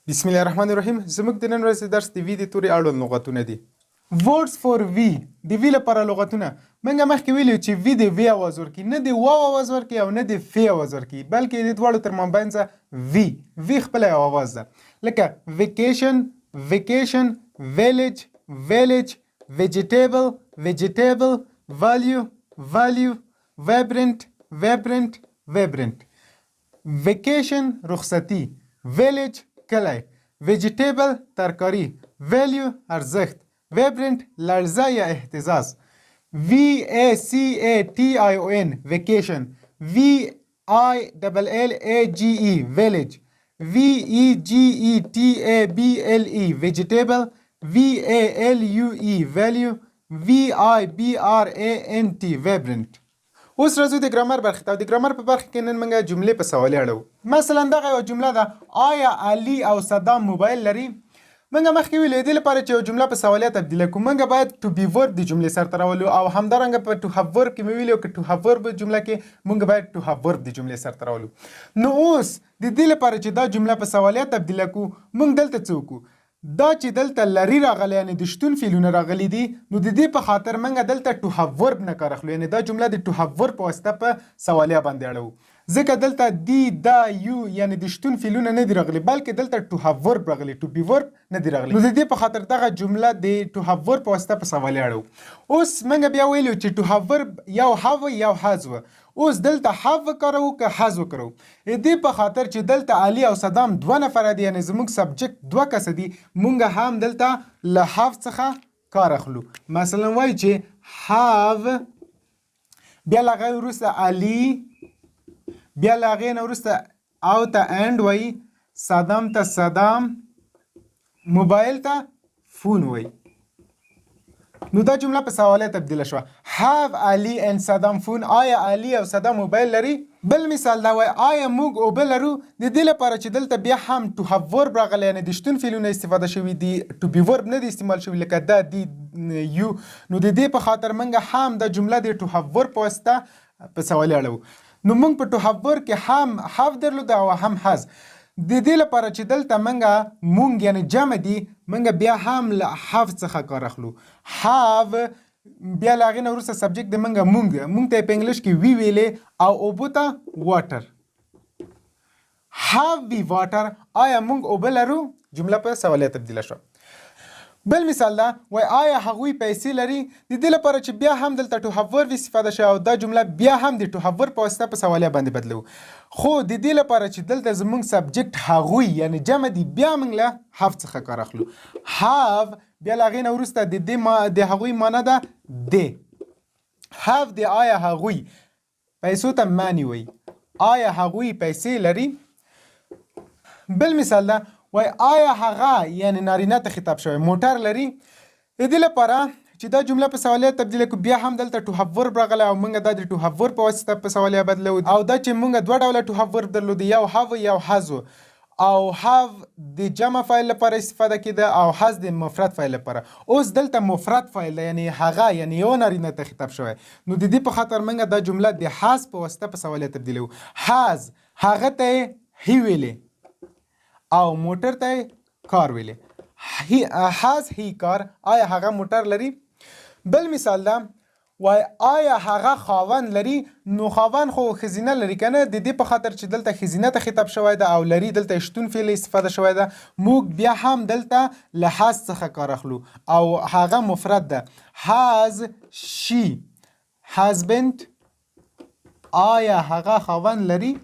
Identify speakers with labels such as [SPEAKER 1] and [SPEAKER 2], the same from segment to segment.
[SPEAKER 1] بسم الله الرحمن الرحیم. زموږ د نن ورځې درس د وی د توري اړوند لغتونه دي. Words for V، د وی لپاره لغتونه. موږ مخکې ویلي چې وی د وی اواز ورکي، نه د واو اواز ورکي او نه د فی اواز ورکي، بلکې د دواړو تر مابینځ وی وی خپله یو اواز ده، لکه vacation، vacation، village، village، vegetable، vegetable، value، value، vibrant، vibrant، vibrant. Vacation رخصتي، village کلی، vegetable ترکاری، value ارزښت، vibrant لړزه یا اهتزاز. V A C A T I O N vacation، V I L L A G E village، V E G E T A B L E vegetable، V A L U E value، V I B R A N T vibrant. اوس راځو د ګرامر برخې ته، او د ګرامر په برخه کې نن موږ جملې په سوالي اړوو. مثلا دغه یوه جمله ده: آیا علي او صدام موبایل لري؟ موږ مخکې ویلي، دې لپاره چې یو جمله په سوالیه تبدیله کړو، موږ باید to be verb د جملې سر ته راولو، او همدارنګه په to have verb کې مې ویلي، که to have verb جمله کې موږ باید to have verb د جملې سر ته راولو. نو اوس د دې لپاره چې دا جمله په سوالیه تبدیله کړو، موږ دلته څه وکړو؟ دا چې دلته لري راغلی، یعنی د شتون فعلونه راغلي دي، نو د دې په خاطر موږ دلته to have verb نه کار اخلو، یعنی دا جمله د to have verb په واسطه په سوالیه باندې اړوو، ځکه دلته دی، دا، یو، یعنی د شتون فعلونه نه دي راغلي، بلکې دلته to have verb راغلي، to be verb نه دي راغلي. نو د دې په خاطر دغه جمله د to have verb په واسطه په سوالیه اړوو. اوس موږ بیا ویلو چې to have verb یو have، یو has و. اوس دلته have وکاروو که has وکاروو؟ د دې په خاطر چې دلته علي او صدام دوه نفره دي، یعنی زموږ subject دوه کسه دي، مونږ هم دلته له have څخه کار اخلو. مثلا وایو چې have، بیا له هغې وروسته علي، بیا له هغې نه وروسته او ته and وایي، صدام ته صدام، موبایل ته phone وایي. نو دا جمله په سوالیه تبدیله شوه: Have Ali and Saddam phone؟ آیا علي او صدام موبایل لري؟ بل مثال دا وای: آیا موږ اوبه لرو؟ د دې لپاره چې دلته بیا هم to have verb راغلی، یعنی د شتون فعلونه استفاده شوي دي، to be verb نه دي استعمال شوي، لکه the، they، you، نو د دې په خاطر موږ هم دا جمله د to have verb په واسطه په سوالیه اړوو. نو موږ په to have verb کې هم have درلود او هم has. د دې لپاره چې دلته مونږ یعنی جمع دي، مونږ بیا هم له have څخه کار اخلو. Have، بیا له هغې نه وروسته subject د مونږ مونږ ته په انګلیش کې we ویلې او اوبو ته water. Have we water؟ آیا مونږ اوبه لرو؟ جمله په سوالیه تبدیله شوه. بل مثال دا وای: آیا هغوی پیسې لري؟ د دې لپاره چې بیا هم دلته to have verb استفاده شوی او دا جمله بیا هم د to have verb په واسطه په سوالیه باندې بدلو، خو د دې لپاره چې دلته زموږ subject هغوی یعنی جمع دي، بیا موږ له have څخه کار اخلو. Have، بیا له هغې نه وروسته د دې ما د هغوی معنی ده they. Have they، آیا هغوی، پیسو ته money وایي، آیا هغوی پیسې لري؟ بل مثال ده وای: آیا هغه، یعنی نارینه ته خطاب شوی، موټر لري؟ د دې لپاره چې دا جمله په سوالیه تبدیله کړو، بیا هم دلته to have verb راغلی او موږ دا د to have verb په واسطه په سوالیه بدلو. او دا چې موږ دوه ډوله to have verb درلود، یو have، یو has، او have د جمع فاعل لپاره استفاده کېده او has د مفرد فاعل لپاره. اوس دلته مفرد فاعل ده، یعنی هغه، یعنی یو نارینه ته خطاب شوی، نو د دې په خاطر موږ دا جمله د has په واسطه په سوالیه تبدیلوو. Has، هغه ته he ویلې او موټر ته car ویلې. Has he car؟ آیا هغه موټر لري؟ بل مثال ده وای: آیا هغه خاوند لري؟ نو خاوند خو ښځینه لري کنه؟ د دې په خاطر چې دلته ښځینه ته خطاب شوی ده او لري دلته شتون فعل استفاده شوی ده، موږ بیا هم دلته له has څخه کار اخلو او هغه مفرد ده. Has she husband؟ آیا هغه خاوند لري؟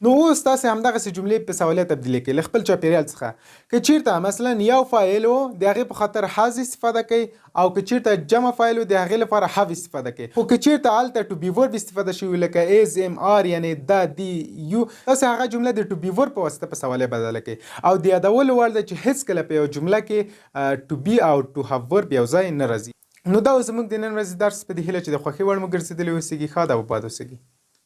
[SPEAKER 1] نو اوس تاسې همدغسې جملې په سوالیه تبدیلې کړئ له خپل چاپیریال څخه. که چیرته مثلا یو فاعل و، د هغې په خاطر has استفاده کوي، او که چیرته جمع فاعل و، د هغې لپاره have استفاده کوي. خو که چیرته هلته to be verb استفاده شوي، لکه is، am، are، یعنی the، they، you، تاسې هغه جمله د to be verb په واسطه په سوالیه بدله کړئ. او د یادولو وړ ده چې هیڅکله په یو جمله کې to be او to have verb یو ځای نه راځي. نو دا زموږ د نن ورځې درس. په دې هیله چې د خوښۍ وړ مو ګرځېدلی اوسېږي. ښاد او اباد اوسېږي.